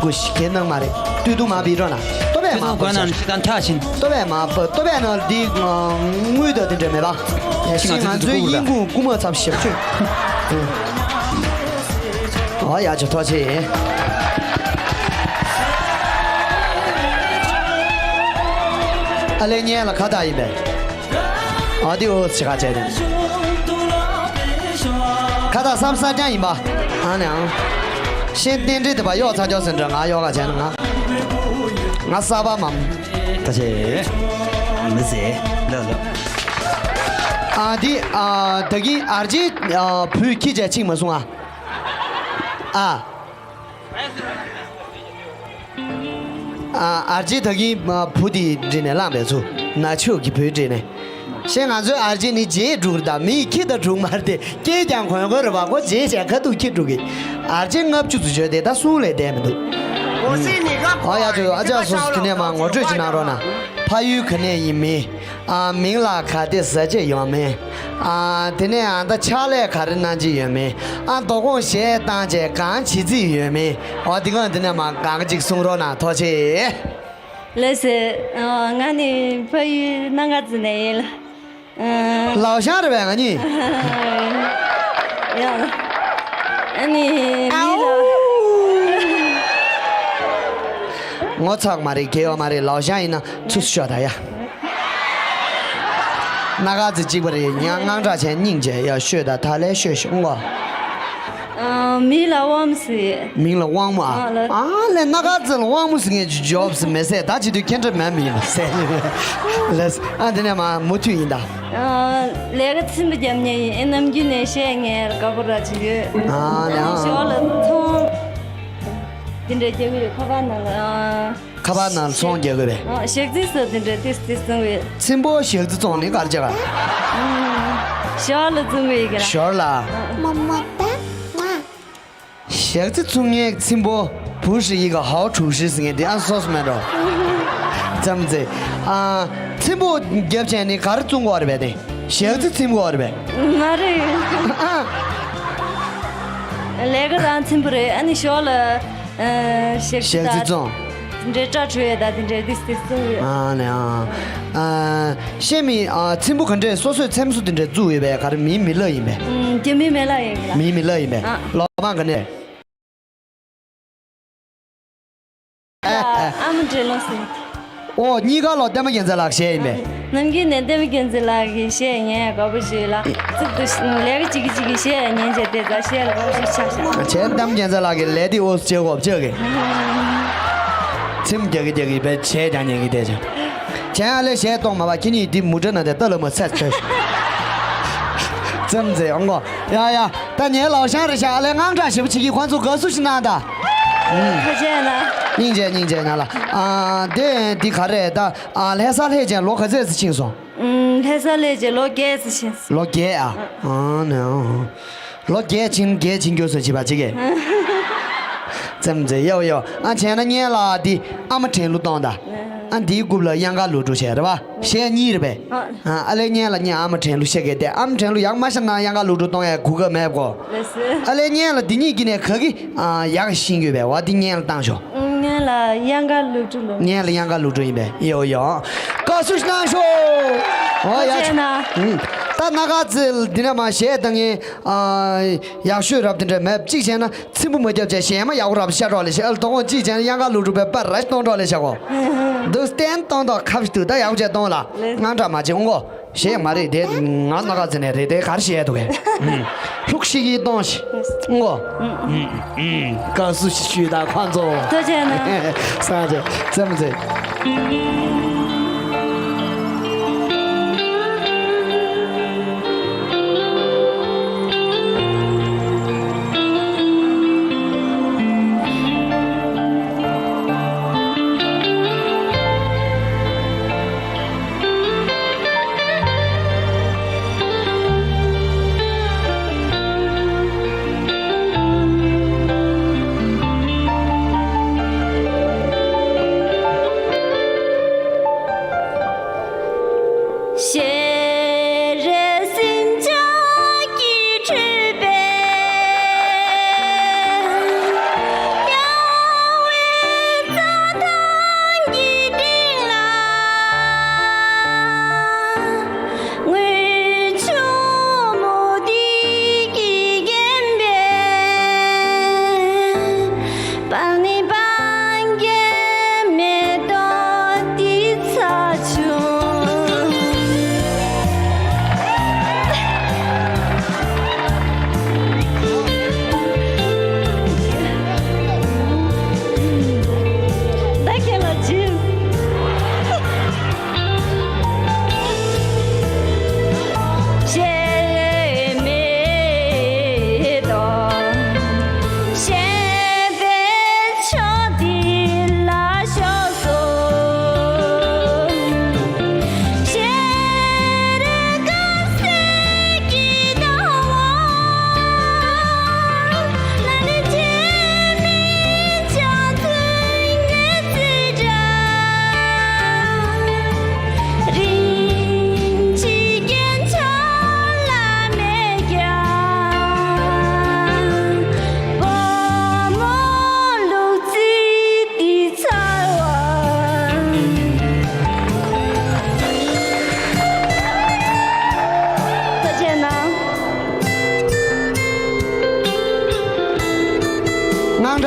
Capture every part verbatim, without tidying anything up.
ཀུ་ཤི་ཁྱེད་ནང་མ་རེད། སྟོད་ཐུང་མ་བི་རོ་ན། ལྟོ་བས་མ་སྟོད་ཐུང་གོན་ན་ཤི་དང་ཐག་ཕྱིན། ལྟོ་བས་མ་ལྟོ་བས་ན་འདི་དངུལ་དང་དེ་འདྲ་མེད་པ། ཤི་ང་ཚོའི་དབྱིན་གུང་རྐུ་མ་ཚབ་ཞབས་ཆོས། ཨ་ཡ་ཆོ་ཐོ་ཆེ། ཨ་ལེ་ཉན་ལ་ཁ་བཏགས་ཡིན་པས། ཨ་དེ་འོ་ཚེ་ཁ་བྱས་ནས། ཁ་བཏགས་བསམ་ས་ཀྱང་ཡིན་པ། ཨ་ནི་ཨང་། ཤེས་རྟེན་འབྲེལ་དེ་པ་གཡོག་ཚ་ཀྱོག་ཟེར་འདྲ་ང་གཡོག་ག་བྱས་ན་ང་། ང་གསར་པ་མམ། ད་ཆེ། མི་ཟེ། ལ་ལ། ཨ་དེ་ཨ་ད་གིན་ཨར་ཇེ་ཨ་བུས་ཁྱི་བྱས་ཆིག་མ་སོང་ཨ། ཨ། ཨ་ཨར་ཇེ་ད་གིན་བུ་དེ་འདྲི་ནས་བླངས་པའི་ཚུ་ན་ཆོས་ཀྱི་བུ་འདྲི་ནས། ཤེས་ང་ཚོའི་ཨར་ཇེ་ནི་རྗེས་འགྲུག་རེད་ད། མི་ཡི་ཁྱི་དང་འགྲུག་མ་རེད་དེ། སྐྱེས་ཀྱང་གོན་གོན་རེད་པ། ཁོ་རྗེས་བྱས་ཁ་ཐུག་ཁྱི་འགྲུག་གི། ཨར་ཇེ་ལྔ་བཅུ་ཙམ་བརྗོད་དེ་ད་གསུང་ལས་བསྡད་མི་འདུག་ཨ་ཡ་ཚོ་ཨ་ཅག་སོ་སོ་དེ་ནས་མ་ངོ་སྤྲོད་ཅིག་གནང་རོགས་གནང་། ཕ་ཡུལ་ག་ནས་ཡིན་མིན། ཨ་མིང་ལ་ག་དེ་ཟ་བྱེད་ཡོད་མེད། ཨ་དེ་ནས་ཨ་ད་ཕྱག་ལས་ག་རེ་གནང་གྱི་ཡོད་མེད། ཨ་དོ་དགོང་གཞས་བཏང་བྱས་གང་བྱེད་རྩིས་ཡོད་མེད། འོ་དེ་གང་དེ་ནས་མ་གང་ཅིག་གསུང་རོགས་གནང་། ཐུགས་རྗེ་ཆེ། ལགས་སེ། ཨ་ང་ནི་ཕ་ཡུལ་སྣ་དཀར་རྩེ་ནས་ཡིན་ལ། ཨ་ལའོ་ཤང་རེད་པས་ང་གཉིས། ཡང་ཨ་ནི་མི་ལ། ངོ་ཚ་གི་མ་རེད། གལ་ཡོད་མ་རེད། ལའོ་ཤང་ཡིན་ན་ཚུར་ཤོག་ད་ཡ། སྣ་དཀར་རྩེ་གཅིག་པ་རེད། ཡང་དངངས་སྐྲག་བྱས་སྙིང་རྗེ་ཡ་ཤོད་ད། ད་ལས་ཤོད་ཤོད་ཨང་གོ། ཨ་མིང་ལ་དབང་མོ་ཟེར། མིང་ལ་དབང་མོ་ཨ། ཨ་ལ། ཨ་ལས་སྣ་དཀར་རྩེ་ལ་དབང་མོ་ཟེར་མཁན་ཅིག་འཇོག་ཟེར་མི་ཟེར། ད་བྱེད་དུས་ཁྱེད་འདྲ་མེད་མི་ཡིན་ཟེར། ལགས། ཨ་འདི་ནས་མ་མུ་མཐུད་ཡིན་ད། ཨ་ལས་ཀ་ཚིམ་པ་རྒྱབ་མཁན་ཡིན། ཨེ་ནམ་རྒྱུན་ནས་བཤད་མཁན་དགའ་པོ་ར་ཅིག་ཡོད། ཨ་ལས། ཨ་ཞོར་ལ་ཚོང་འདི་འདྲ་རྒྱག་གི་ཡོད། ཁ་པར་ནང་ལ། ཨ། ཁ་པར་ནང་ཚོང་རྒྱག་དགོས་པས། ཨ་ཞག་རྩི་སོགས་དེ་འདྲ་ཏིས་ཏིས་བཙོང་བའི། ཚིམ་པོ་ཞག་རྩི་བཙོང་ནི་གར་བྱེད་ག་ཞོར་ལ་བཙོང་བའི་གི་ལ། ཞོར་ལ། ཞག་རྩི་བཙོང་ངའི་ཚིམ་པོ་བུ་ཧྲི་ཡི་ག་ཧའོ་ཁྲུ་ཧྲི་ཟེར་ངའི་དེ་ཨ་སོ་སོ་མེད་འགྲོ། ཙམ་ཙེ། ཨ་ཚིམ་པོ་རྒྱབ་བྱས་ནི་གར་བཙོང་གོ་རེད་པས་དེ། ཞག་རྩི་ཚིམ་གོ་རེད་པས། མ་རེད། ཨ། ལས་ཀ་རང་ཚིམ་པོ་རེད། ཨ་ནི་ཞོར་ལ། ཞག་ཞག་རྩི་བཙོང་། འདྲེ་སྐྲ་བྲོ་ཡས་ད་དེ་འདྲེ་ཏིས་ཏིས་བཙོང་ཡོད། ཨ་ནི་ཨ། ཤེས་མི་ཨ་ཚིམ་པོ་ག་འདྲས་སོ་སོས་ཚེམ་བཟོ་དེ་འདྲས་བཙུགས་ཡོད་པས། ག་རེ་མིའི་མི་ལ་ཡིན་པས། རྒྱ་མིའི་མི་ལ་ཡིན་གི་ལ། མིའི་མི་ལ་ཡིན་པས། ཨ། ལོ་མང་ག་ནས། ཨ་མ་འདྲེ་ལོ་སེ། ཨོ་གཉིས་ཀ་ལོ་བསྟན་པ་རྒྱལ་མཚན་ལགས་གཞས་ཡིན་པས། ནམ་རྒྱུན་ནས་བསྟན་པ་རྒྱལ་མཚན་ལགས་ཀྱི་གཞས་ཉན་དགའ་པོ་ཞིག་ལ། གཙུག་ཏུ་ལས་ཀ་གཅིག་གིས་གཅིག་གིས་གཞས་ཉན་བྱས་དེ་ད་གཞས་ལ་དགའ་པོ་ཞིག་ཆགས་ཤག་བྱས་བསྟན་པ་རྒྱལ་མཚན་ལགས་ཀྱི་ལས་དེ་ཨོ་སུ་བྱེད་དགོས་བྱེད་གི། ཚིམ་རྒྱག་གི་རྒྱག་གི་བས་བྱས་ཀྱང་ཉན་གི་བསྡད་ཅིང་། བྱས་ཨ་ལས་གཞས་གཏོང་མ་བ་ཁྱེད་གཉིས་འདི་མུ་དྲ་ན་དེ་ལྟ་ལ་མ་ཚད་ཚོད། ཙམ་ཙེ་ཨོང་གོ། ཡ་ཡ། ད་ངའི་ལའོ་ཤང་རེད་ཤག་ཨ་ལས་དངངས་སྐྲག་ཞེ་པོ་བྱེད་ཀྱི། ཁོང་ཚོ་དགའ་བསུ་ཞིག་གནང་དང་། ཐུགས་རྗེ་གནང་། སྙིང་རྗེ་སྙིང་རྗེ་གནང་ལ། ཨ་དེ་འདི་ག་རེད་ད། ཨ་ལྷ་ས་སླེབས་རྗེས་ལོ་ག་ཚོད་ཙམ་ཕྱིན་སོང་། ཨུམ་ལྷ་ས་སླེབས་རྗེས་ལོ་བརྒྱད་ཙམ་ཕྱིན་སོང་། ལོ་བརྒྱད་ཨ། ཨ་ནི་ཨ། ལོ་བརྒྱད་ཕྱིན་བརྒྱད་ཕྱིན་རྒྱུ་སོ་བྱེད་པ་ཅིག་གས། ཙམ་ཙེ་ཡོ་ཡོ། ཨ་བྱས་ན་སྙན་ལ་འདི་ཨ་མ་དྲན་གླུ་གཏོང་དང་། ཨ་འདིའི་རྐུབ་ལ་གཡང་དཀར་ལུག་འབྲུ་བྱས་རེད་པ། གཞས་གཉིས་རེད་པས། ཨ་ཨ་ལས་སྙན་ལ་སྙན་ཨ་མ་དྲན་གླུ་ཤེས་གས་དེ། ཨ་མ་དྲན་གླུ་ཡག་མ་ཤེས་ན་གཡང་དཀར་ལུག་འབྲུ་གཏོང་ཡ་གུ་ག་མེད་གོ། ལགས་སོ། ཨ་ལས་སྙན་ལ་འདི་གཉིས་ཀྱི་ནས་ག་གི་ཨ་ཡག་ཤེས་ཡོད་པས། བ་འདི་སྙན་ལ་བཏང་ཤོག་སྙན་ལ་གཡང་དཀར་ལུག་འབྲུ་ལོ། སྙན་ལ་གཡང་དཀར་ལུག་འབྲུ་ཡིན་པས། ཡོ་ཡོ། དགའ་བསུ་ཞིག་གནང་ཤོག་ཨོ་ཡ། ཐུགས་རྗེ་གནང་། ཨུམ། ད་སྣ་ཁ་ཙི་འདི་ནས་མ་གཞས་བཏང་ངེ། ཨ་ཡག་ཤོས་རབ་དེ་འདྲ་མེད་གཅིག་བྱས་ན། ཚིམ་པོ་མ་རྒྱབ་བྱས་གཞས་མ་ཡག་པོ་རབ་ཤ་རོགས་ལས་ཤ། ཨ་ལ་དོ་དགོང་གཅིག་བྱས་ན་གཡང་དཀར་ལུག་འབྲུ་པའི་པར་ར་ཤ་གཏོང་རོགས་ལས་ཤ་གོ། འདུག་སྟན་གཏོང་དོ་ཁབ་ཤིག་འདུག་ད་ཡག་པོ་བྱས་གཏོང་ལ། དངངས་སྐྲག་མ་བྱེད་ཨོང་གོ། གཞས་མ་རེད་དེ། ང་སྣ་ཁ་ཙི་ནས་རེད་དེ། གར་བཤད་འདུག་གས། ལྷུག་ཤིག་གིས་གཏོང་ཤིག་ཨོང་གོ། དགའ་བསུ་ཞིག་ཞུས་དང་ཁོང་ཚོ། ཐུགས་རྗེ་གནང་། ས་རྗེ་ཙམ་ཙེ། ཤེས་རེ་སེམས་ཅན་གྱི་འཁྲུལ་པའི།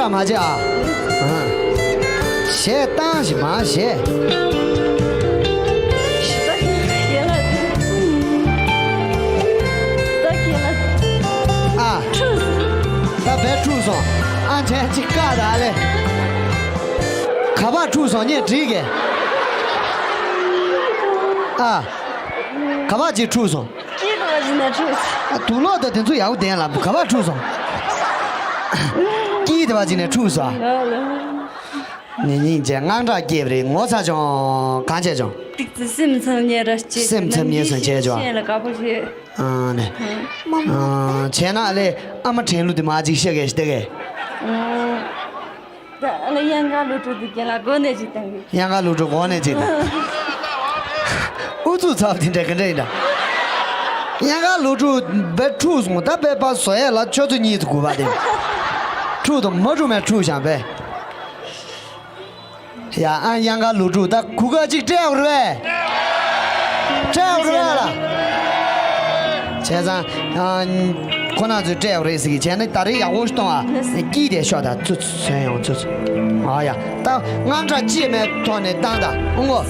མ་བྱེད་ཨ། ཨ། གཞས་བཏང་ཞིག་མ་བྱེད། ཨ། ད་བས་འཁྲུགས་སོང་། ཨ་ཆེན་ཅིག་བཀག་ད་ལེ། ག་པར་འཁྲུགས་སོང་ངས་དྲིས་གས། ཨ། ག་པར་ཅིག་འཁྲུགས་སོང་། དཀྱིལ་དུ་བ་ཅིག་ནས་འཁྲུགས། ཨ། དུག་ལོག་དང་དེ་ཚོ་ཡག་པོ་ལྡན་ལ་ག་པར་འཁྲུགས་སོང་། དཀྱིལ་དུ་བ་ཅིག་ནས་འཁྲུགས་སོང་། ལ་ལ། ངེད་གཉིས་ཀྱིས་དངངས་སྐྲག་སྐྱེས་པ་རེད། ངོ་ཚ་བྱུང་། གང་བྱས་བྱུང་། ཏིག་ཙི་སེམས་འཚབ་ཉེན་ར་སྐྱེས། སེམས་འཚབ་ཉེན་སོང་བྱས་བྱུང་། ཤེས་ལ་དགའ་པོ་བྱེད། ཨ་ནི། ཨ། བྱས་ན་ཨ་ལེ། ཨ་མ་དྲན་གླུ་དེ་མ་ཅིག་ཤེས་གས་ཤེས་གས། ཨ། ད་ཨ་ལེ་གཡང་དཀར་ལོ་དྲུག་དེ་རྒན་ལགས་མགོ་ནས་ཅིག་བཏང་གི། གཡང་དཀར་ལོ་དྲུག་མགོ་ནས་ཅིག་བཏང་། ཨུ་ཚུགས་ཚ་བ་དེ་འདྲ་ག་འདྲ་ཡིན་འདྲ། གཡང་དཀར་ལོ་དྲུག་བས་འཁྲུགས་སོང་། ད་བས་པ་བཟོ་ཡས་ལ་ཆུ་ཚོད་གཉིས་དང་དགུ་པ་དེ། འཁྲུགས་དང་མ་འཁྲུགས་མེད་འཁྲུགས་བཞག་པས། ཡ། ཨ། གཡང་དཀར་ལོ་དྲུག་ད་གུ་ག་ཅིག་སྤྲད་འོ་རེད་པས། སྤྲད་འོ་རེད་པས་ལ། བྱས་ཙང་། ཨ། ཁོ་རང་ཚོས་སྤྲད་འོ་རེད་ཟེར་གི། བྱས་ན་ད་རེས་ཡག་པོ་ཞིག་གཏོང་ཨ། སྐྱིད་དེ་ཤོག་ད། ཚུ་ཚུ་ཡོང་ཚུ་ཚུ། ཨ་ཡ། ད་དངངས་སྐྲག་ཅི་མེད་ཐོག་ནས་བཏང་ད་ཨུ་ངོ་།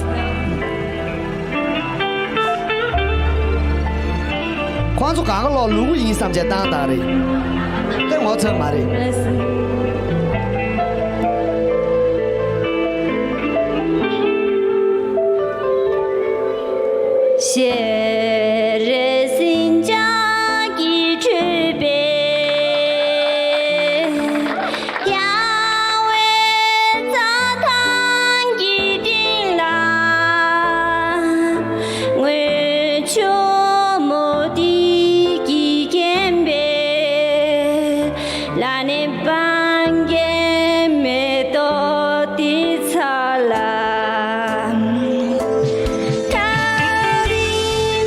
ཁོང་ཚོ་གང་ག་ལོག་ལུ་གུ་ཡིན་བསམ་བྱས་བཏང་བཏང་རེད། དེ་ངོ་ཚ་མ་རེད། ཤེས་རེ་ཟིན་ཅག་གི་འཁྲུལ་པས། རྒྱལ་བའི་རྩྭ་ཐང་གི་སྟེང་ལ། དངུལ་ཆུ་མོ་དེ་གི་རྒན་པས། ལ་ནི་སྤང་རྒན་མེ་ཏོག་དེ་ཚ་ལ། ཐག་རིང་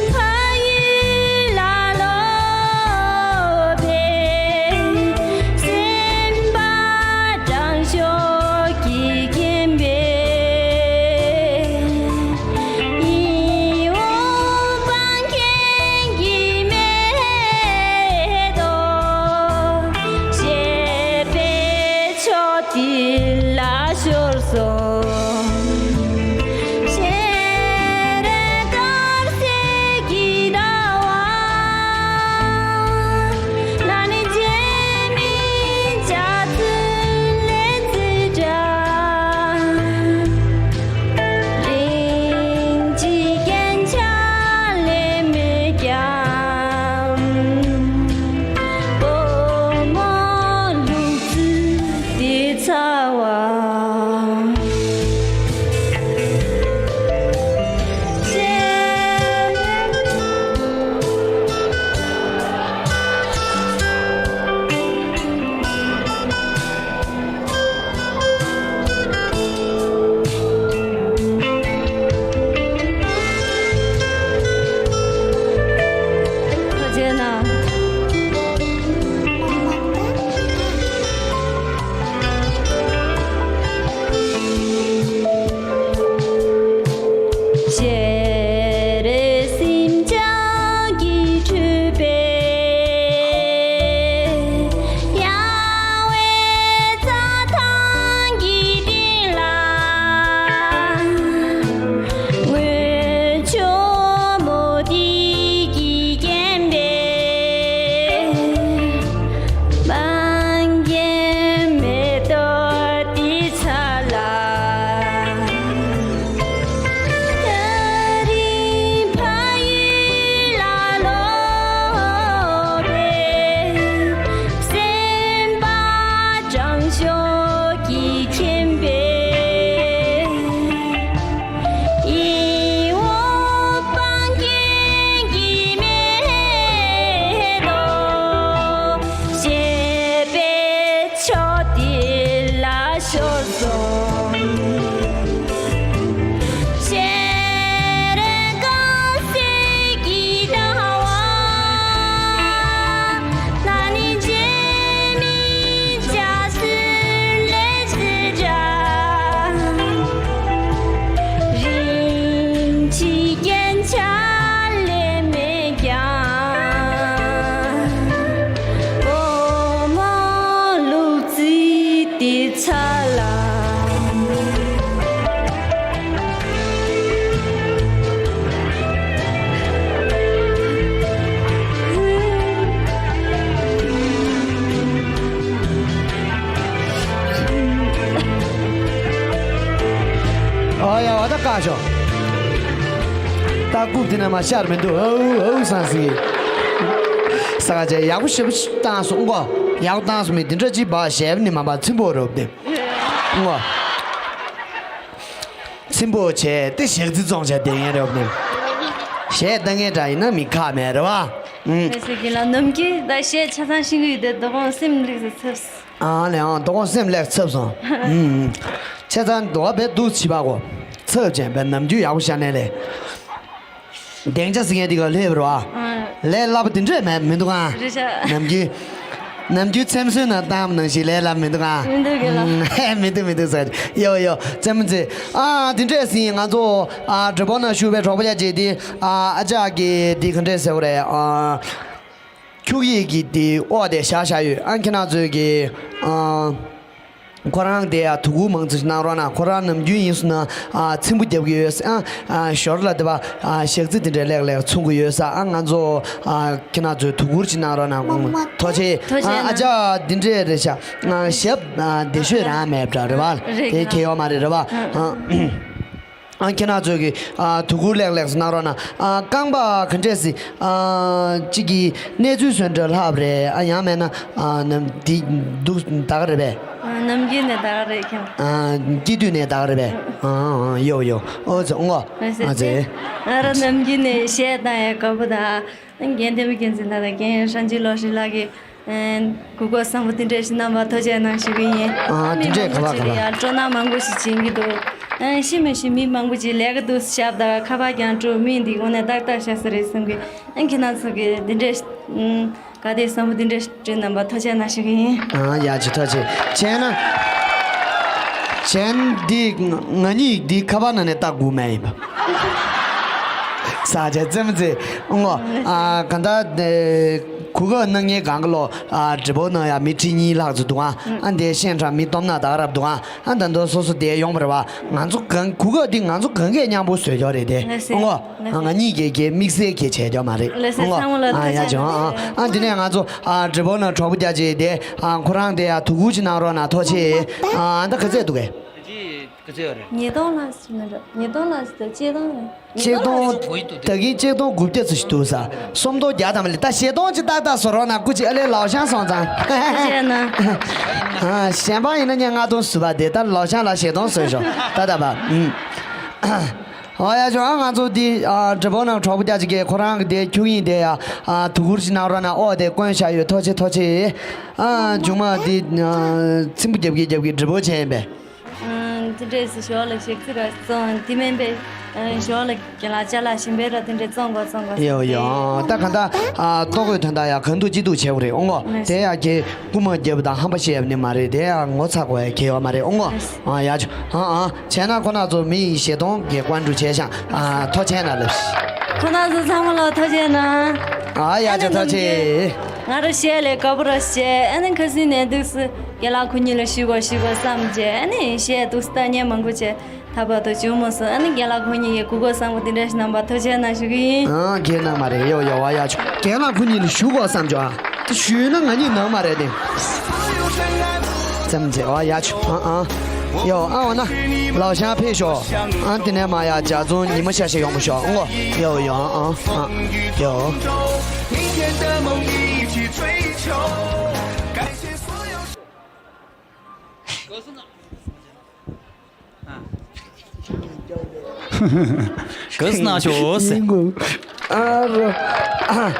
རྐུབ་དེ་ནས་མ་ཤར་མི་འདུག་ཨོ་ཨོ་སང་སི། ས་ག་ཅེ་ཡག་པོ་ཞེ་པོ་བཏང་སོང་ངོ་། ཡག་པོ་བཏང་སོང་མི་དེ་འདྲ་ཅིག་བ་ཞེབ་ནི་མ་པ་ཚིམ་པོ་རོབ་དེ། ངོ་། ཚིམ་པོ་བྱས་ཏེ་ཞག་རྩི་བཙོང་བྱ་དེ་ཡན་རོབ་དེ། ཞེ་ལྟ་ངན་འདྲ་ཡིན་ན་མི་ཁག་མེད་རེད་བ། ཨུམ། ལས་སེ་གི་ལ་ནམ་གི་ད་ཞེ་ཆ་ཚང་ཤིང་གི་དེ་དོ་དགོང་སེམས་ལེགས་སེ་ཚབས། ཨ་ལས་ཨང་དོ་དགོང་སེམས་ལེགས་ཚབས་སོང་། ཨུམ། ཆ་ཚང་དོ་བ་བེ་འདུག་བྱིས་པ་གོ། ཚབས་ཅན་བེ་ནམ་རྒྱུན་ཡག་པོ་ཤ་ནས་ལས། སྡིངས་ཆ་ཟིན་ཡས་འདི་ག་ལྷེབ་རོ་ཨ། ལས་སླ་པོ་དེ་འདྲས་མེད་མི་འདུག་ཨ། རེད་ཤག་ནམ་རྒྱུན། ནམ་རྒྱུན་ཚེམ་སོན་ན་བཏང་ནང་བཞིན་ལས་སླ་མི་འདུག་ཨ། མི་འདུག་གི་ལ། ཧེ་མི་འདུག་མི་འདུག་ཟེར་ཡོ་ཡོ་ཚེམ་མི་ཚེ། ཨ་དེ་འདྲས་ཟིན་ང་ཚོ་ཨ་འབྲི་བོ་ན་བཞུགས་པའི་གྲོགས་པོ་ཡ་ཅེ་དེ་ཨ་ཨ་ཅག་གི་དེ་ག་འདྲས་ཟེར་བ་རེད་ཨ། ཁྱུག་ཡིག་གི་དེ་ཨོ་དེ་བཞག་བཞག་ཡོད་ཨ། ཁྱེད་རང་ཚོས་གི་ཨ། ཁོ་རང་དེ་ཡ་དོ་ཁུར་མང་ཙམ་ཞིག་གནང་རོགས་གནང་། ཁོ་རང་ནམ་རྒྱུན་ཡིན་སོང་ན་ཨ་ཚིམ་པོ་རྒྱབ་ཀྱི་ཡོད་ཨ། ཞོར་ལ་དེ་བ་ཞག་རྩི་དེ་འདྲའི་ལེགས་ལེགས་འཚོང་གི་ཡོད་ས་ཨ། ང་ཚོ་ཁྱེད་རང་ཚོས་དོ་ཁུར་ཅིག་གནང་རོགས་གནང་། ཐུགས་རྗེ་ཆེ། ཐུགས་རྗེ་ཆེ་ཨ། ཨ་ཅག་འདི་འདྲས་རེད་ཤག་ཞབས་བདེ་ཤོས་རང་མེད་པ་རེད་བ། རེད་དེ་ཁྱེད་ཡོད་མ་རེད་རེད་བ། ཨ། ཨ་ཁྱེད་རང་ཚོས་ཀྱི་ཨ་དོ་ཁུར་ལེགས་ལེགས་གནང་རོགས་གནང་། ཨ་རྐང་པ་ག་འདྲས་སི་ཨ་གཅིག་གི་གནས་ཚུལ་སོན་འདྲ་ལྷབ་རེད་ཨ། ཡང་མེད་ན་ཨ་ནམ་དེ་འདུག་ད་ག་རེད་པས། ཨ་ནམ་རྒྱུན་ནས་ད་ག་རེད་ཁྱེད། ཨ་སྐྱིད་དུས་ནས་ད་ག་རེད་པས། ཨ་ཨ་ཡོ་ཡོ་ཨོ་ཙི་ཨོ་ཨ་ཙི། ང་རང་ནམ་རྒྱུན་ནས་གཞས་བཏང་ཡ་དགའ་པོ་དང་། རྒན་བསྟན་པ་རྒྱལ་མཚན་ལགས་དང་རྒན་ཧྲན་ཅི་ལོ་ཧྲི་ལགས་ཀྱིས། གུས་བཀུར་བཟང་པོ་དེ་འདྲ་ཞིག་གནང་བར་ཐུགས་རྗེ་གནང་ཞུ་གི་ཡིན། ཨ་དེ་འདྲས་ག་བ་ག་བ། སྤྲོ་སྣང་མང་པོ་ཞིག་བྱིན་གྱི་འདུག་ཨ་ཤི་མི་ཤི་མི་མང་པོ་ཅིག་ལས་ཀ་འདུག་ཞབས་དང་ཁ་པར་ཀྱང་སྤྲོ་མི་འདི་དངོས་གནས་ཏག་ཏག་ཤ་ས་རེད་བསམ་གི། ཨ་ཁྱེད་རང་ཚོ་གི་དེ་འདྲས་ག་དེ་བཟང་པོ་དེ་འདྲས་སྤྲོད་གནང་བར་ཐུགས་རྗེ་གནང་ཞུ་གི་ཡིན། ཨ་ཡ་ཅི་ཐུགས་རྗེ་ཆེ་ན། ཆེན་འདི་ང་གཉིས་འདི་ཁ་པར་ནང་ནས་ལྟ་དགོས་མེད་ཡིན་པ། ས་ཆ་ཙེམ་ཙེ་ཨོ་ཨ་ག་ད་གུ་ག་ནང་ངའི་གང་ག་ལོ་ཨ་འབྲི་བོ་ནང་ཡ་མི་ཁྲི་གཉིས་ལྷག་ཙམ་འདུག་ཨ། ཨ་འདས་ཤན་ཁྲ་མི་སྟོབས་ན་དག་རབ་འདུག་ཨ། ཨ་ད་དུང་སོ་སོ་དེ་ཡོང་བ་རེད་བ། ང་ཚོ་གང་གུ་ག་འདི་ང་ཚོ་གང་གས་མཉམ་པོ་བཟོས་ཀྱོག་རེད་དེ་ཨོ་ཨ། ང་གཉིས་ཀས་ཀྱི་དམིགས་བསལ་གྱི་བྱས་ཀྱོག་མ་རེད་ཨོ་ཨ། ཡ་ཅོ་ཨ་ཨ་འདི་ནས་ང་ཚོ་ཨ་འབྲི་བོ་ནང་གྲོགས་པོ་རྒྱ་ཆེ་དེ་ཨ་ཁོ་རང་དེ་ཡ་དུ་གུ་ཅི་གནང་རོགས་གནང་ཐོག་ཆེ་ཨ། ཨ་ད་ག་ཚད་འདུག་གས། ག་ཚོད་ཡོད་རེད། ཉིས་སྟོང་ལྷག་ཙམ་ཡོད་རེད། ཉིས་སྟོང་ལྷག་ཙམ་དང་ཆིག་སྟོང་། ཆིག་སྟོང་། ད་གིན་ཆིག་སྟོང་དགུ་བརྒྱ་ཙམ་ཞིག་འདུག་ས། སུམ་སྟོང་བརྒྱ་ཐམ་པ་ལས་ད་བཞི་སྟོང་ཅིག་ཏག་ཏག་བཟོ་རོགས་གནང་། སྐུ་མཁྱེན་ཨ་ལས་ལའོ་ཤང་སོང་ཙང་། ཨ་གཞན་པ་ཡིན་ན་ངས་ལྔ་སྟོང་ཟུར་པ་དེ་ད་ལའོ་ཤང་ལ་བཞི་སྟོང་བཟོས་ཤོག་ད་ད་བ། ཨོ་ཡ་ཅོ་ཨ་ང་ཚོ་འདི་ཨ་འབྲི་བོ་ནང་གྲོགས་པོ་རྒྱ་ཆེ་གིས་ཁོ་རང་གི་དེ་ཁྱུག་ཡིན་དེ་ཡ་ཨ་དུ་གུར་ཅིག་གནང་རོགས་གནང་། ཨོ་དེ་དཀོན་ཤ་ཡོད། ཐོག་ཆེ་ཐོག་ཆེ། ཨ་མཇུག་མ་འདི་ཨ་ཚིམ་པོ་རྒྱབ་ཀྱི་རྒྱབ་ཀྱི་འབྲི་བོ་བྱས་ཡིན་པས། དེ་འདྲས་སུ་ཞོར་ལ་ཞག་རྩི་ར་བཙོང་། དེ་མིན་པའི་ཞོར་ལ་རྒན་ལགས་ཅ་ལག་གཞན་པའི་ར་དེ་འདྲས་བཙོང་དགོས་བཙོང་དགོས། ཡོ་ཡོ་ད་ག་ད་ལྟོ་གོས་དོན་དག་ཡ་གང་འདུག་ཅི་འདུག་བྱེད་དགོས་རེད་ཨོ་ངོ་། དེ་ཡ་གི་རྐུ་མ་རྒྱབ་དང་ཧམ་པ་བཤད་ཡ་ནི་མ་རེད། དེ་ཡ་ངོ་ཚ་དགོས་ཡ་གི་ཡོད་མ་རེད་ཨོ་ངོ་། ཨ་ཡ་ཆོ་ཨ་ཨ་བྱས་ན་ཁོ་ན་ཚོ་མི་ཡི་བཞི་སྟོང་གི་ཀོན་འགྲུ་བྱས་ཤག་ཨ་ཐོ་ཆེན་ན་ལབ། ཁོ་ན་ཚོ་ཚང་མ་ལ་ཐོ་ཆེན་ན། ཨ་ཡ་ཆོ་ཐོ་ཆེ། ང་རང་གཞས་ལས་དགའ་པོ་ར་བྱས། ཨ་ནི་ཁ་སང་ནས་འདུག་སེ་རྒན་ལགས་ཁོ་གཉིས་ལ་ཞུ་དགོས་ཞུ་དགོས་བསམ་བྱས། ཨ་ནི་གཞས་འདུག་སེ་ལྟ་མཁན་མང་པོ་བྱས། ད་བར་དུ་བྱུང་མ་སོང་། ཨ་ནི་རྒན་ལགས་ཁོ་གཉིས་ཀྱིས་གུས་བཀུར་བཟང་པོ་འདི་འདྲ་ཞིག་གནང་བར་ཐུགས་རྗེ་གནང་ཞུ་གི་ཡིན། ཨ་རྒན་གནང་མ་རེད། ཡོ་ཡོ་བ་ཡ་ཆོ་རྒན་ལགས་ཁོ་གཉིས་ལ་ཞུ་དགོས་བསམ་བྱུང་ཨ། དེ་ཞུས་ན་ང་གཉིས་ནང་མ་རེད་དེ། ཙམ་ཅེ་བ་ཡ་ཆོ་ཨ་ཨ། ཡོ་ཨ་འོ་ན་ལའོ་ཤང་ཕེབས་ཤོག་ཨ་དེ་ནས་མ་ཡ་ཇ་ཚོང་ཉི་མ་ཤར་ཤར་ཡོང་མ་ཤོག་ཨ་ངོ་། ཡོ་ཡོ་ཨ་ཨ་ཡོ། ག་སི་ན་ཆོ་སེ། ཨ་རོ། ཨ།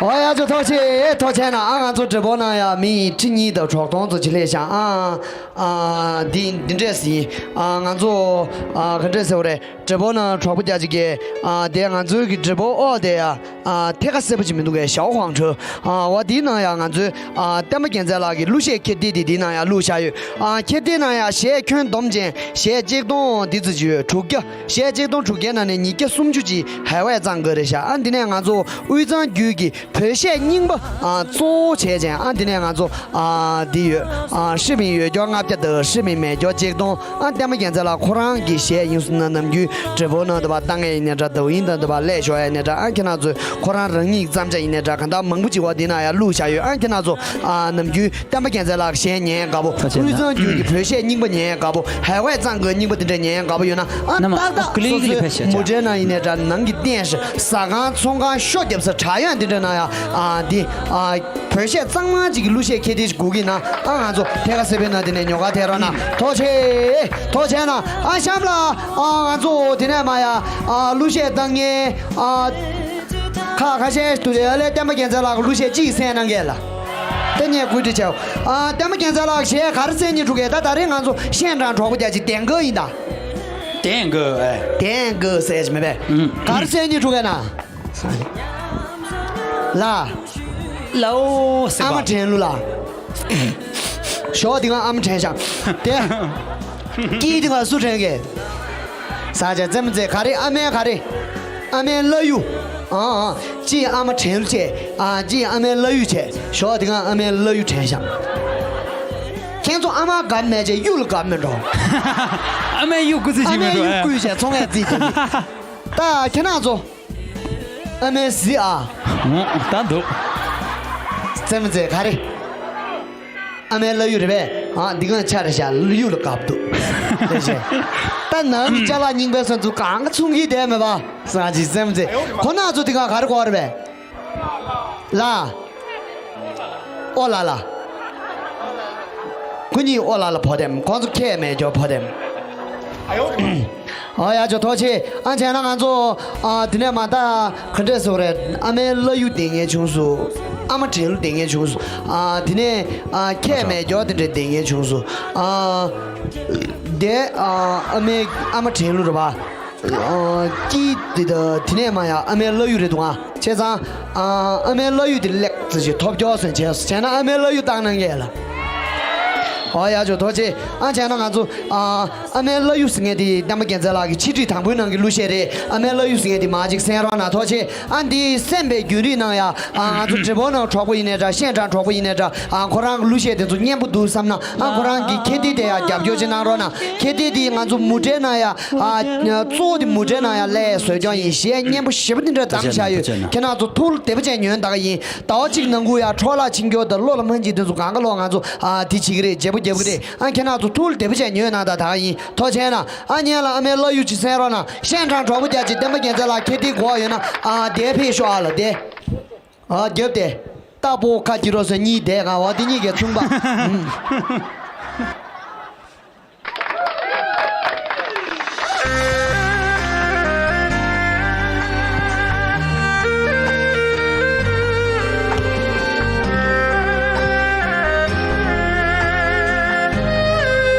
ཨོ་ཡ་ཅོ་ཐོག་ཆེ་ཐོག་ཆེ་ན་ཨ་ང་ཚོ་འབྲི་བོ་ནང་ཡ་མི་ཁྲི་གཉིས་དང་གྲོགས་སྟོང་ཙམ་ཅིག་སླེབས་ཤག་ཨ་ཨ་འདི་འདི་འདྲས་ཡིན། ཨ་ང་ཚོ་ཨ་ག་འདྲས་ཟེར་བ་རེད། འབྲི་བོ་ནང་གྲོགས་པོ་རྒྱ་ཆེ་གིས་ཨ་དེ་ང་ཚོའི་གི་འབྲི་བོ་ཨོ་དེ་ཡ། ཨ་ཐད་ཀ་གསལ་པོ་ཅིག་མི་འདུག་གས། ཞའོ་ཧུའང་ཁྲོ། ཨ་བ་དེའི་ནང་ཡང་ང་ཚོའི་ཨ་བསྟན་པ་རྒྱལ་མཚན་ལགས་ཀྱི་གླུ་གཞས་ཁྱེར་ཏེ་དེ་དེའི་ནང་ཡང་བླུགས་བཞག་ཡོད། ཨ་ཁྱེར་ཏེ་ནང་ཡང་གཞས་ཁྱོན་བསྡོམས་ཅན་གཞས་གཅིག་སྟོང་འདི་ཙམ་ཅིག་ཡོད། དྲུག་བརྒྱ། གཞས་གཅིག་སྟོང་དྲུག་བརྒྱའི་ནང་ནས་ཉིས་བརྒྱ་སུམ་ཅུ་ཅིག་ཧའེ་ཝའེ་གཙང་དགོས་རེད་ཤག་ཨ་འདི་ནས་ང་ཚོ་དབུས་གཙང་རྒྱུད་ཀྱི་ བོད་གཞས་རྙིང་པ་ཨ་གཙོ་བོ་བྱས་ཅན། ཨ་འདི་ནས་ང་ཚོ་ཨ་འདི་ཡོད། ཨ་ཧྲི་མིན་འོད་སྐྱོར་ལྔ་བརྒྱ་དང་ཧྲི་མིན་མེ་སྒྱོགས་གཅིག་སྟོང་། ཨ་བསྟན་པ་རྒྱལ་མཚན་ལགས་ཁོ་རང་གི་གཞས་ཡིན་སོང་ན་ནམ་རྒྱུན་དྲི་བ་ནང་དུ་བ་བཏང་ཡས་ཡིན་ནའི་འདྲ། ད་ཡིན་དང་དུ་བ་ལས་ཞོག་ཡས་ནའི་འདྲ། ཨ་ཁྱེད་རང་ཚོས་ཁོ་རང་རང་ཉིད་བརྩམས་བྱ་ཡིན་ནའི་འདྲ། གང་ལྟར་མང་པོ་ཅིག་བ་འདི་ན་ཡ་བླུགས་བཞག་ཡོད། ཨ་ཁྱེད་རང་ཚོ་ཨ་ནམ་རྒྱུན་བསྟན་པ་རྒྱལ་མཚན་ལགས་གཞས་ཉན་དགའ་པོ། དཔེ་ཆ་དབུས་གཙང་རྒྱུད་ཀྱི་བོད་གཞས་རྙིང་པ་ཉན་དགའ་པོ། ཧའེ་ཝའེ་གཙང་གི་རྙིང་པ་དེ་འདྲ་ཉན་དགའ་པོ་ཡོད་ན། ཨ་ནམ་ཏག་ཏག་ཀུ་ལི་སོ་ཀུ་ལི་སོའི་ཕེབས་ཤག་མུ་འབྲེལ་ནང་ཡིན་ནའི་འདྲ། ནང་གི་རྟེན་གཞི་ཟ་ཁང་ཚོང་ཁང་ཤོ་རྒྱབ་ས་དྲ་ཡོང་དེ་འདྲ་ན་ཡ། ཨ་འདི་ཨ་བོད་གཞས་གཙང་མ་ཅིག་གི་གླུ་གཞས་ཁྱད་ལྡན་ཞིག་དགོས་ཀྱི་ན། ཨ་ང་ཚོ་ཐད་ཀ་སེ་པན་ན་དེ་ནས་ཉོ་ག་ཐད་རོགས་གནང་། ཐུགས་རྗེ་ཆེ། ཐུགས་རྗེ་ཆེ་ན། ཨ་གཤམ་ལ་ཨ་ང་ཚོ་དེ་ནས་མ་ཡ་ཨ་གླུ་གཞས་བཏང་མཁན་ཨ་ཁ་ཁ་ཤས་ཤིག་འདུག་ལེ། ཨ་ལས་བསྟན་པ་རྒྱལ་མཚན་ལགས་གླུ་གཞས་གཅིག་གསན་གནང་གས་ལ། དེ་ནས་གུས་བཀུར་ཆེ། ཨ་བསྟན་པ་རྒྱལ་མཚན་ལགས་གཞས་ག་རེ་གསན་སྙིང་བྲོ་གས། ད་ད་རེས་ང་ཚོ་ཤན་ཀྲང་གྲོགས་པོ་རྒྱ་ཆེ་དན་གོ་ཡིན་ད། དན་གོ་ཨེ། དན་གོ་ཟེར་གྱི་མེད་པས། ཨུམ། ག་རེ་གསན་སྙིང་བྲོ་གས་ན། ལ། ལའོ་ཟེར་བ། ཨ་མ་དྲན་གླུ་ལ། ཞོགས་དེ་ག་ཨ་མ་དྲན་ཤག་དེ། སྐྱིད་དེ་ག་སུ་དྲན་གས། ས་ཆ་རྩེད་མོ་རྩེ་ག་རེ། ཨ་མའི་ག་རེ། ཨ་མའི་བླ་གཡུ། ཨ་ཨ་ཅི་ཨ་མ་དྲན་གླུ་བྱས། ཨ་ཅི་ཨ་མའི་བླ་གཡུ་བྱས། ཞོགས་དེ་ག་ཨ་མའི་བླ་གཡུ་དྲན་ཤག་ཁྱེད་ཚོ་ཨ་མ་དགའ་མེད་བྱས་གཡུ་ལ་དགའ་མེད་འགྲོ། ཨ་མའི་གཡུ་སྐུ་ཚེ་ཞིག་མེད་འགྲོ། ཨ་མའི་གཡུ་བརྐུས་བྱས་ཚོང་ཡ་རྩིས་བྱས། ད་ཁྱེད་རང་ཚོ། ཨ་མའི་གཟི་ཨ། འོ་ད་འདུག་རྩེད་མོ་རྩེ་ག་རེ། ཨ་མའི་བླ་གཡུ་རེད་པས། ཨ་འདི་ག་ཆ་རེ་བཞག་གཡུ་ལ་དགའ་འདུག་ལས་བྱས། ད་ནང་གི་ཅ་ལག་རྙིང་པའི་སོན་ཚུལ་གང་ག་ཚུང་གིས་བསྡད་མེད་པ། ས་ཅིག་རྩེད་མོ་རྩེ། ཁོ་ན་ཚོ་འདི་ག་ག་རེ་གོ་རེད་པས། ལ། ཨོ་ལ་ལ། ཁོ་གཉིས་ཨོ་ལ་ལ་བོ་དེམ། ཁོང་ཚོ་ཁས་མེད་ཇོ་བོ་དེམ། ཨོ་ཡ་ཇོ་ཐོག་ཆེ། ཨ་བྱས་ན་ང་ཚོ་ཨ་དེ་ནས་མ་ད་ག་འདྲས་སོ་རེད། ཨ་མའི་བླ་གཡུ་བསྡད་མཁན་བྱུང་སོང་། ཨ་མ་དྲན་གླུ་བསྡད་མཁན་བྱུང་སོང་། ཨ་དེ་ནས་ཨ་ཁས་མེད་ཇོ་དེ་འདྲས་བསྡད་མཁན་བྱུང་སོང་། ཨ་དེ་ཨ་ཨ་མའི་ཨ་མ་དྲན་གླུ་རེད་པ། ཨ་ཀྱི་དེ་ད་དེ་ནས་མ་ཡ་ཨ་མའི་བླ་གཡུ་རེད་འདུག་ཨ། བྱས་ཙང་ཨ་ཨ་མའི་བླ་གཡུ་དེ་ལེགས་ཙི་ཞིག་ཐོབ་སྐྱོ་སོན་བྱས་སོ། བྱས་ན་ཨ་མའི་བླ་གཡུ་བཏང་གནང་གས་ལ། ཨོ་ཡ་ཇོ་ཐོག་ཆེ། ཨ་བྱས་ན་ང་ཚོ་ཨ་ཨ་མའི་བླ་གཡུ་ཟེར་མཁན་དེ་བསྟན་པ་རྒྱལ་མཚན་ལགས་ཀྱི་ཆེད་སྒྲིག་དང་པོའི་ནང་གི་གླུ་གཞས་རེད། ཨ་མའི་བླ་གཡུ་ཟེར་མཁན་དེ་མ་གཅིག་གསན་རོགས་གནང་། ཐུགས་རྗེ་ཆེ། ཨ་འདི་གསན་པའི་རྒྱུན་རིང་ནང་ཡ། ཨ་ང་ཚོ་འབྲས་སྤུངས་ནང་གྲོགས་པོ་ཡིན་ནའི་འདྲ། ཤན་ཀྲང་གྲོགས་པོ་ཡིན་ནའི་འདྲ། ཨ་ཁོ་རང་གི་གླུ་གཞས་དེ་ཚོ་སྙན་པོ་འདུག་བསམ་ན། ཨ་ཁོ་རང་གི་ཁྱེད་དེ་དེ་ཡ་རྒྱབ་སྐྱོར་ཅིག་གནང་རོགས་གནང་། ཁྱེད་དེ་དེ་ང་ཚོ་མུ་འབྲེལ་ནང་ཡ། ཨ་གཙོ་བོ་དེ་མུ་འབྲེལ་ནང་ཡ་སླེབས་བཟོ་སྐྱོང་ཡིན། གཞས་སྙན་པོ་ཞེ་པོ་དེ་འདྲ་བདམས་བཞག་ཡོད། ཁྱེད་རང་ཚོ་ཐུགས་ལ་བདེ་པོ་བྱས་ཉོན་ད་ག་ཡིན། ཟླ་བ་གཅིག་ནང་ཁུལ་ཡ་འཕྲོ་བརླག་ཕྱིན་སྐྱོར་དང་བློ་ལ་སྨོན་ཅིག་དེ་ཚོ་གང་ག་ལོག་ང་ཚོ་ཨ་དེ་བྱེད་ཀྱི་རེད། བརྗེ་པོ་རྒྱབ་ཀྱི་རེད། ཨ་ཁྱེད་རང་ཚོ་ཐུགས་ལ་བདེ་པོ་བྱས་ཉོན་གནང་ད་ག་ཡིན། ཐུགས་རྗེ་ཆེ་གནང་། ཨ་ཉན་ལ་ཨ་མའི་བླ་གཡུ་ཅིག་གསན་རོགས་གནང་། ཤན་ཀྲང་གྲོགས་པོ་རྒྱ་ཆེ། བསྟན་པ་རྒྱལ་མཚན་ལགས་ཁྱེད་དེ་གོ་ཡོད་ན་ཨ་དེ་ཕེབས་ཤོག་ཨ་ལ་དེ། ཨ་རྒྱབ་དེ། རྟ་ཕོ་ཁ་གྱི་རོ་སོ་གཉིས་དེ་ག་བ་དེ་གཉིས་ཀའི་མཚུངས་པ།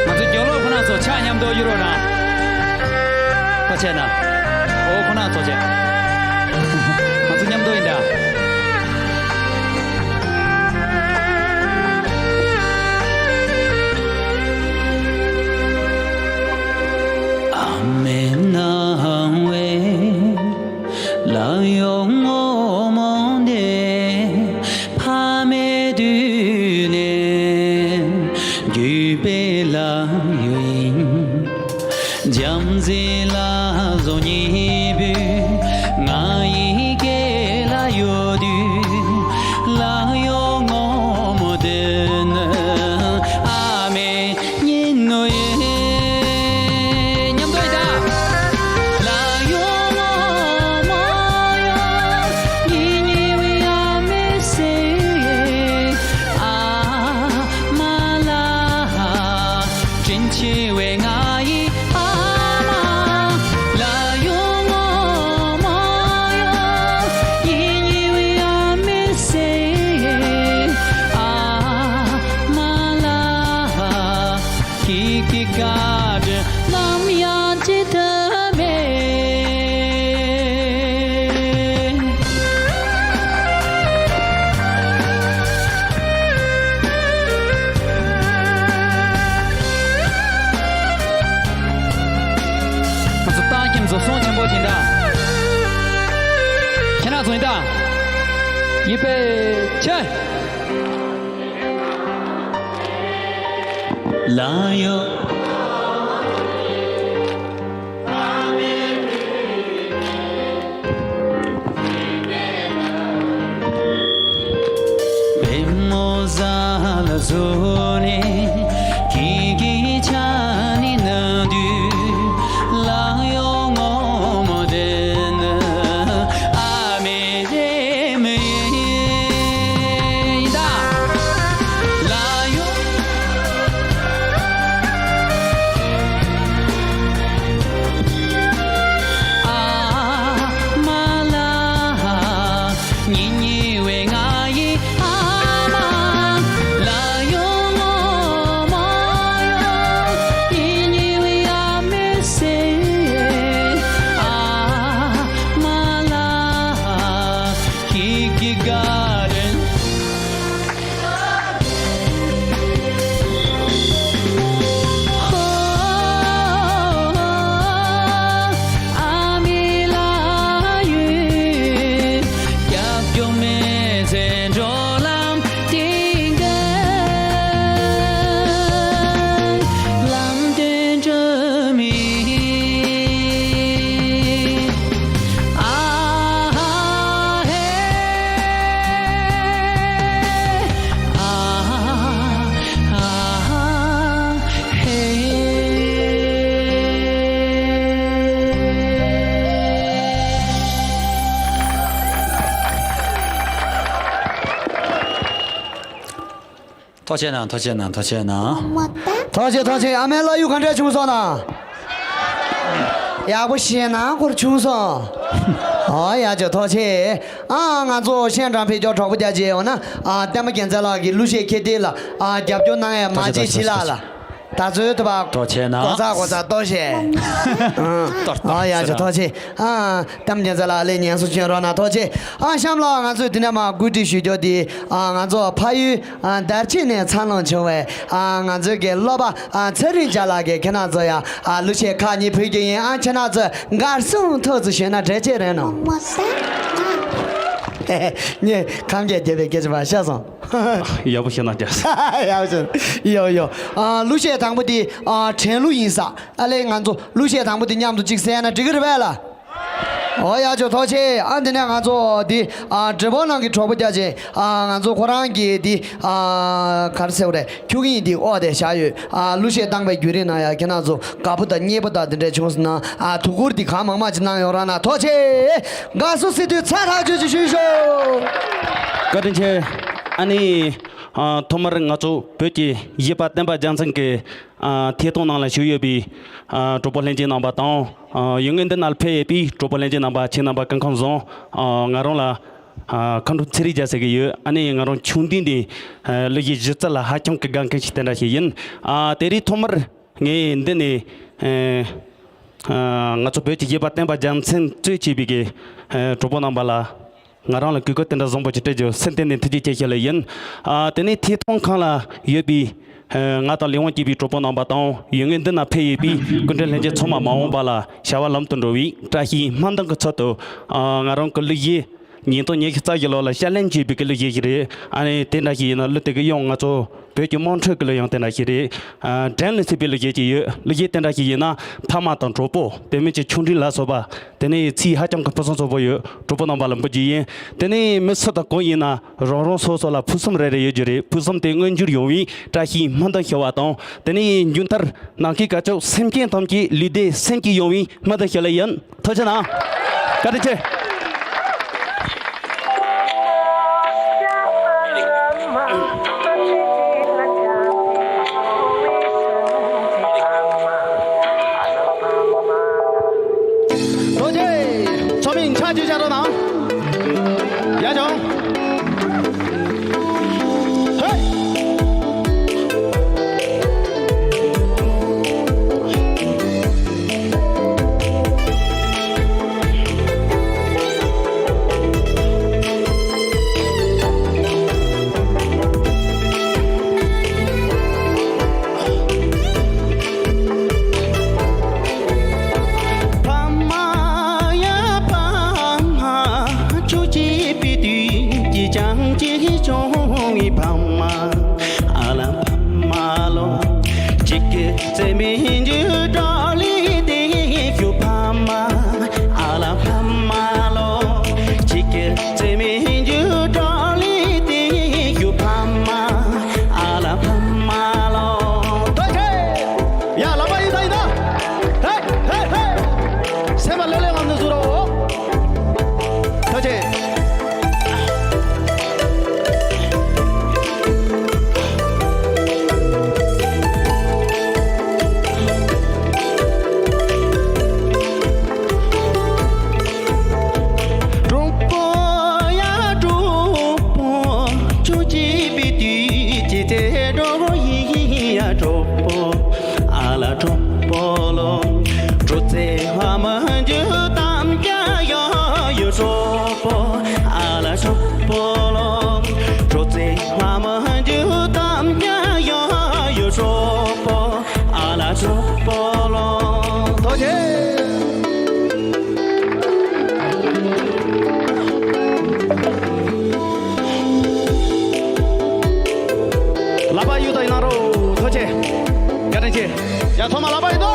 ང་ཚོ་རྒྱབ་ལོགས་ཁོ་ན་ཚོ་ཕྱག་མཉམ་དུ་གཡུག་རོགས་གནང་། ཁ་ཆད་ན། ཨོ་ཁོ་ན་ཚོ་བྱས། ང་ཚོ་མཉམ་དུ་ཡིན་ད། ང་ཚོ་ཏང་ཁྱིམ་ཚོ་སྲུང་ཆེན་པོ་ཅིག་ད། ཁྱེད་རང་ཚོ་ཡིན་ད། 预备，起！ ཐུགས་རྗེ་གནང་། ཐུགས་རྗེ་གནང་། ཐུགས་རྗེ་གནང་། ཐུགས་རྗེ། ཐུགས་རྗེ། ཨ་མའི་བླ་གཡུ་ག་འདྲ་བྱུང་སོང་ན། ཡག་པོ་ཞེད་སྣང་སྐོར་བྱུང་སོང་། ཨོ་ཡ་ཇོ་ཐུགས་རྗེ། ཨ་ང་ཚོ་ཤན་ཀྲང་ཕེ་སྐྱོ་གྲོགས་པོ་རྒྱ་ཆེ་ཡོང་ན། ཨ་བསྟན་པ་རྒྱལ་མཚན་ལགས་ཀྱི་གླུ་གཞས་ཁྱེད་དེ་ལ་ཨ་རྒྱབ་སྐྱོར་གནང་ཡ་མ་བརྗེད་ཞི་ལགས་ལ། ད་ཚོད་ཐུབ་པ། ཐུགས་རྗེ་གནང་། གོ་ཚ་གོ་ཚ་ལྟོ་ཞེ། ཨ་ཡ་ཇོ་ཐུགས་རྗེ། ཨ་བསྟན་པ་རྒྱལ་མཚན་ལགས་ལས་ཉན་སོང་ཆེན་རོགས་གནང་ཐུགས་རྗེ། ཨ་གཤམ་ལ་ང་ཚོས་དེ་ནས་མ་གུས་བཀུར་ཞུ་རྒྱུ་དེ། ཨ་ང་ཚོ་ཕ་ཡུལ་ཨ་དར་ཆེན་ནས་འཚར་ལོངས་བྱུང་བའི་ཨ་ང་ཚོའི་གི་སློབ་པ་ཨ་ཚེ་རིང་རྒྱལ་ལགས་ཀྱིས་ཁྱེད་རང་ཚོ་ཡ་ཨ་གླུ་གཞས་ཁག་གཉིས་ཕུལ་རྒྱུ་ཡིན། ཨ་ཁྱེད་རང་ཚོས་གར་སོང་ཐུགས་རྗེ་ཞུས་ན་འགྲིག་ཆེ་རེད་ནོ། ངས་ཁམས་སྐད་རྒྱབ་པའི་སྐད་ཆ་མ་བཤད་སོང་། ཡག་པོ་ཞིག་གནང་རྒྱ། ཡག་པོ་ཞིག་ཡོ་ཡོ། ཨ་གླུ་གཞས་དང་པོ་དེ་ཨ་དྲན་གླུ་ཡིན་ས། ཨ་ལས་ང་ཚོ་གླུ་གཞས་དང་པོ་དེ་མཉམ་དུ་གཅིག་གསན་ན་འགྲིག་གི་རེད་པས་ལ། ཨོ་ཡ་ཇོ་ཐུགས་རྗེ། ཨ་འདི་ནས་ང་ཚོ་འདི་ཨ་འབྲས་སྤུངས་ནང་གི་གྲོགས་པོ་རྒྱ་ཆེ། ཨ་ང་ཚོ་ཁོ་རང་གི་འདི་ཨ་ག་རེ་ཟེར་བ་རེད། ཁྱུག་ཡིན་འདི་ཨོ་དེ་བཞག་ཡོད། ཨ་གླུ་གཞས་བཏང་པའི་བརྒྱུད་རིམ་ནང་ཡ་ཁྱེད་རང་ཚོ་དགའ་པོ་དང་མཉེས་པོ་དང་འདི་འདྲས་བྱུང་སོང་ན་ཨ་དོ་ཁུར་འདི་གང་མང་མང་ཅིག་གནང་ཡོང་རོགས་གནང་། ཐུགས་རྗེ་ཆེ། དགའ་བསུ་སི་དུས་ཚ་ཐག་ཆོད་ཅིག་ཞུས་ཤོག་བཀའ་དྲིན་ཆེ། ཨ་ནི་ཨ་ཐོག་མར་ང་ཚོ་བོད་ཀྱི་གཞས་པ་བསྟན་པ་རྒྱལ་མཚན་གྱི་ཨ་ཐད་གཏོང་ནང་ལ་ཞུགས་ཡོད་པའི་ཨ་གྲོགས་པོ་ལྷན་རྒྱས་རྣམ་པ་དང་། ཨ་ཡུལ་དངོས་འདི་ནང་ཕེབས་ཡོད་པའི་གྲོགས་པོ་ལྷན་རྒྱས་རྣམ་པ། ཁྱེད་རྣམ་པ་སྐུ་ཁམས་བཟང་། ཨ་ང་རང་ལ་ཨ་མཁའ་འགྲོ་ཚེ་རིང་རྒྱལ་ཟེར་གྱི་ཡོད། ཨ་ནི་ང་རང་ཆུང་དུས་ནས་ཨ་གླུ་གཞས་གཞས་ཚིག་ལ་ཧ་ཅང་གི་དགའ་མཁན་ཞིག་དེ་འདྲ་ཞིག་ཡིན། ཨ་དེ་རིང་ཐོག་མར་ངས་འདི་ནས་ཨ་ཨ་ང་ཚོ་བོད་ཀྱི་གཞས་པ་བསྟན་པ་རྒྱལ་མཚན་གཙོས་བྱས་པའི་གི་ཨ་གྲོགས་པོ་རྣམ་པ་ལ། ང་རང་ལ་གུས་བཀུར་དེ་འདྲ་བཟང་པོ་ཅིག་སྤྲད་རྒྱུ་སེམས་གཏིང་ནས་ཐུགས་རྗེ་ཆེ་ཞུ་ལེ་ཡིན། ཨ་དེ་ནས་ཐད་གཏོང་ཁང་ལ་ཡོད་པའི་ཨ་ང་དང་ལས་དབང་སྐྱིད་པའི་གྲོགས་པོ་རྣམ་པ་དང་། ཡུལ་དངོས་འདི་ན་ཕེབས་ཡོད་པའི་སྐུ་མགྲོན་ལྷན་རྒྱས་ཚང་མ་མ་འོངས་པ་ལ་བྱ་བ་ལམ་དུ་འགྲོ་བའི་བཀྲ་ཤིས་སྨོན་འདུན་གྱི་ཚུལ་དུ། ཨ་ང་རང་གི་གླུ་གཞས་ཉིས་སྟོང་ཉི་ཤུ་རྩ་བཞི་ལོ་ལ་དཔྱད་གླེང་བྱས་པའི་གི་གླུ་གཞས་ཤིག་རེད། ཨ་ནི་དེ་འདྲ་ཞིག་ཡིན་ན་གླུ་དེ་གི་དབྱངས་ང་ཚོ་བོད་ཀྱི་དམངས་ཁྲོད་ཀྱི་གླུ་དབྱངས་དེ་འདྲ་ཞིག་རེད། ཨ་དྲན་ལ་སྲིད་པའི་གླུ་གཞས་ཅིག་ཡོད། གླུ་གཞས་དེ་འདྲ་ཞིག་ཡིན་ན་ཕ་མ་དང་གྲོགས་པོ། དེ་མིན་གྱི་ཆུང་འདྲིས་ལ་སོགས་པ། དེ་ནས་ཚིག་ཧ་ཅང་གི་ཕུན་སུམ་ཚོགས་པོ་ཡོད། གྲོགས་པོ་རྣམ་པ་ལ་འབུལ་རྒྱུ་ཡིན། དེ་ནས་མི་སུ་དང་གང་ཡིན་ན་རང་རང་སོ་སོ་ལ་ཕུན་སུམ་རེ་རེ་ཡོད་རྒྱུ་རེད། ཕུན་སུམ་དེ་མངོན་འགྱུར་ཡོང་བའི་བཀྲ་ཤིས་སྨོན་འདུན་ཞུ་བ་དང་། དེ་ནས་མཇུག་མཐར་ནམ་མཁའི་སྐར་ཚོགས་སེམས་ཅན་ཐམས་ཅད་ལུས་བདེ་སེམས་སྐྱིད་ཡོང་བའི་སྨོན་འདུན་ཞུ་ལེ་ཡིན། ཐུགས་རྗེ་གནང་། བཀའ་དྲིན་ཆེ། རྡོ་རྗེ། ཚོགས་མི་ཕྱག་མཇུག་བཅར་རོགས་གནང་། ཡ་ཆུང་། ཧེ། ཐོག་མ་ལབ་པ་ཡིན་ནོ།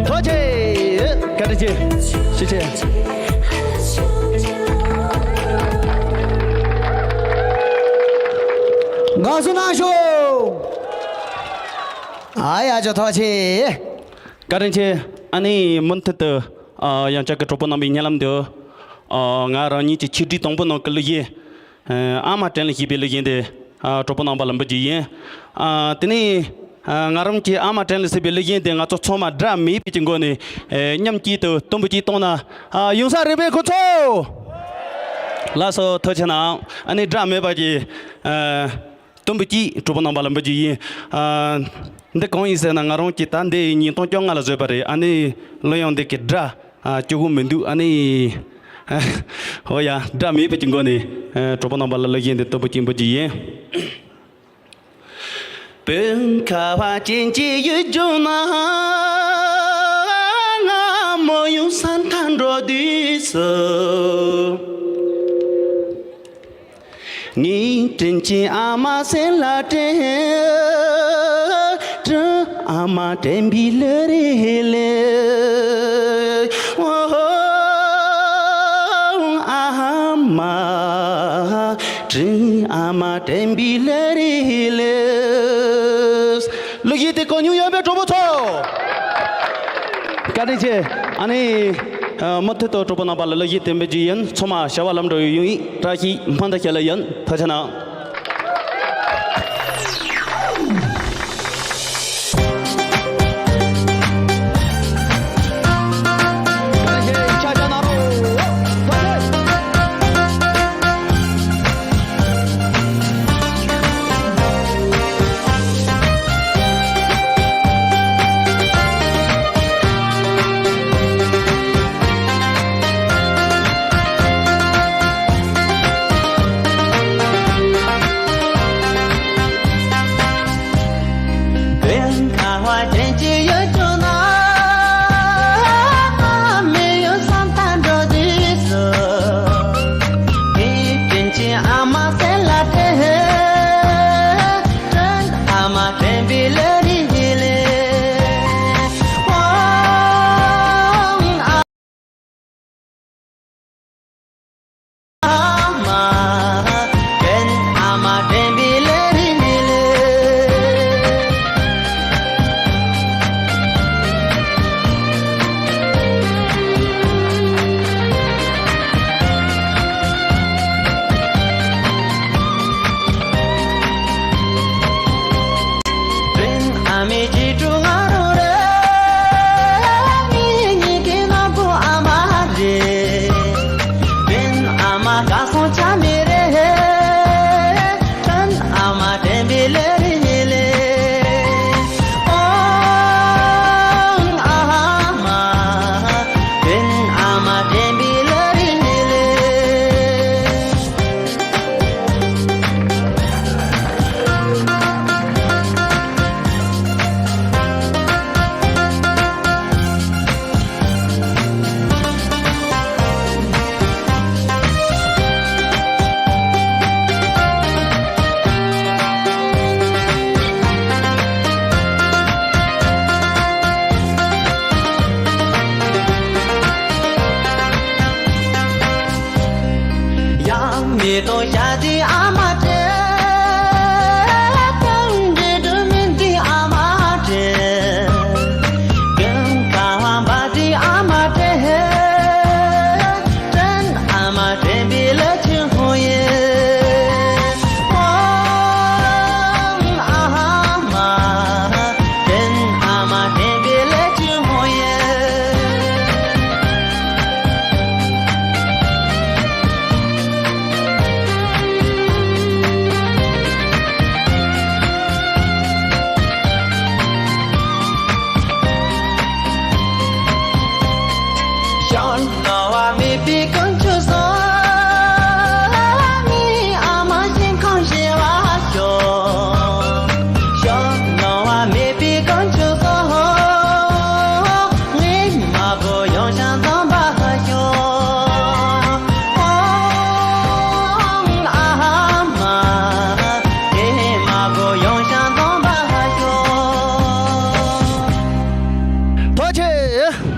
ཐུགས་རྗེ་ཆེ། བཀའ་དྲིན་ཆེ། ཞེ་ཆེ། དགའ་བསུ་གནང་ཤོག་ཨ་ཡ་ཇོ་ཐུགས་རྗེ་ཆེ། བཀའ་དྲིན་ཆེ། ཨ་ནི་མུ་མཐུད་དུ་ཨ་ཡང་བསྐྱར་གྱི་གྲོགས་པོ་རྣམ་པའི་སྙན་ལམ་དུ་ཨ་ང་རང་ཉིད་ཀྱི་ཆིག་སྒྲིལ་དང་པོ་ནང་གི་གླུ་གཞས། ཨ་མ་དྲན་ལ་ཞེས་པའི་གླུ་གཞས་འདི་ཨ་གྲོགས་པོ་རྣམ་པ་ལ་འབུལ་རྒྱུ་ཡིན། ཨ་དེ་ནས་ཨ་ང་རང་གི་ཨ་མ་དྲན་ལ་ཟེར་བའི་གླུ་གཞས་འདི་ང་ཚོ་ཚང་མ་སྒྲ་མེད་པའི་གི་སྒོ་ནས་ཨེ་མཉམ་གཅིག་ཏུ་དུམ་བུ་གཅིག་བཏང་ན་ཨ་ཡོང་ས་རེད་པས་ཁོ་ཚོ། ལགས་སོ་ཐུགས་རྗེ་གནང་། ཨ་ནི་སྒྲ་མེད་པ་གི་ཨ་དུམ་བུ་གཅིག་གྲོགས་པོ་རྣམ་པ་ལ་འབུལ་རྒྱུ་ཡིན། ཨ་འདི་གང་ཡིན་ཟེར་ན་ང་རང་གིས་ད་འདི་ཉིས་སྟོང་བཅོ་ལྔ་ལ་བཟོས་པ་རེད། ཨ་ནི་གླུ་དབྱངས་འདི་གི་སྒྲ། ཨ་སྐྱོ་བོ་མི་འདུག་ཨ་ནི། ཨོ་ཡ། སྒྲ་མེད་པའི་གི་སྒོ་ནས་ཨ་གྲོགས་པོ་རྣམ་པ་ལ་གླུ་གཞས་འདི་དུམ་བུ་གཅིག་འབུལ་རྒྱུ་ཡིན། གླུ་གཞས་དེ་གོ་མྱོང་ཡོད་པའི་གྲོགས་པོ་ཚོ། བཀའ་དྲིན་ཆེ། ཨ་ནི་ཨ་མུ་མཐུད་དུ་གྲོགས་པོ་རྣམ་པ་ལ་གླུ་གཞས་དེ་འབུལ་རྒྱུ་ཡིན། ཚང་མ་བྱ་བ་ལམ་འགྲོ་ཡོང་ཡིན། བཀྲ་ཤིས་སྨོན་འདུན་ཞུ་ལེ་ཡིན། ཐུགས་རྗེ་གནང་།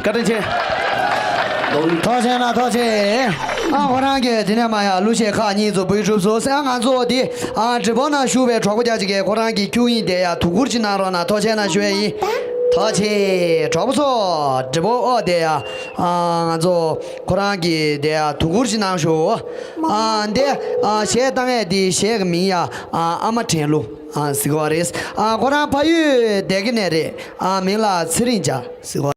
བཀའ་དྲིན་ཆེ། ཐུགས་རྗེ་གནང་། ཐུགས་རྗེ། ཨ་ཁོ་རང་གིས་དེ་ནས་མ་ཡ་གླུ་གཞས་ཁག་གཉིས་ཚོ་འབུལ་གྲུབ་སོང་ཟེར། ཨ་ང་ཚོ་དེ་ཨ་འགྲིག་པོ་ན་ཞུ་བའི་གྲོགས་པོ་རྒྱ་ཆེ་གེ་ཁོ་རང་གི་ཁྱུག་ཡིན་དེ་ཡ་དུ་གུར་ཅིག་གནང་རོགས་གནང་། ཐུགས་རྗེ་གནང་ཞུ་ཡ་ཡིན། ཐུགས་རྗེ་ཆེ། གྲོགས་པོ་ཚོ་འགྲིག་པོ་ཨོ་དེ་ཡ་ཨ་ང་ཚོ་ཁོ་རང་གི་དེ་ཡ་དུ་གུར་ཅིག་གནང་ཞུ། ཨ་འདི་ཨ་གཞས་བཏང་ཡས་དེ་གཞས་ཀྱི་མིང་ཡ་ཨ་ཨ་མ་དྲན་གླུ་ཨ་ཟེར་གོ་རེད། ཨ་ཁོ་རང་ཕ་ཡུལ་སྡེ་དགེ་ནས་རེད། ཨ་མིང་ལ་ཚེ་རིང་བྱ་ཟེར་གོ།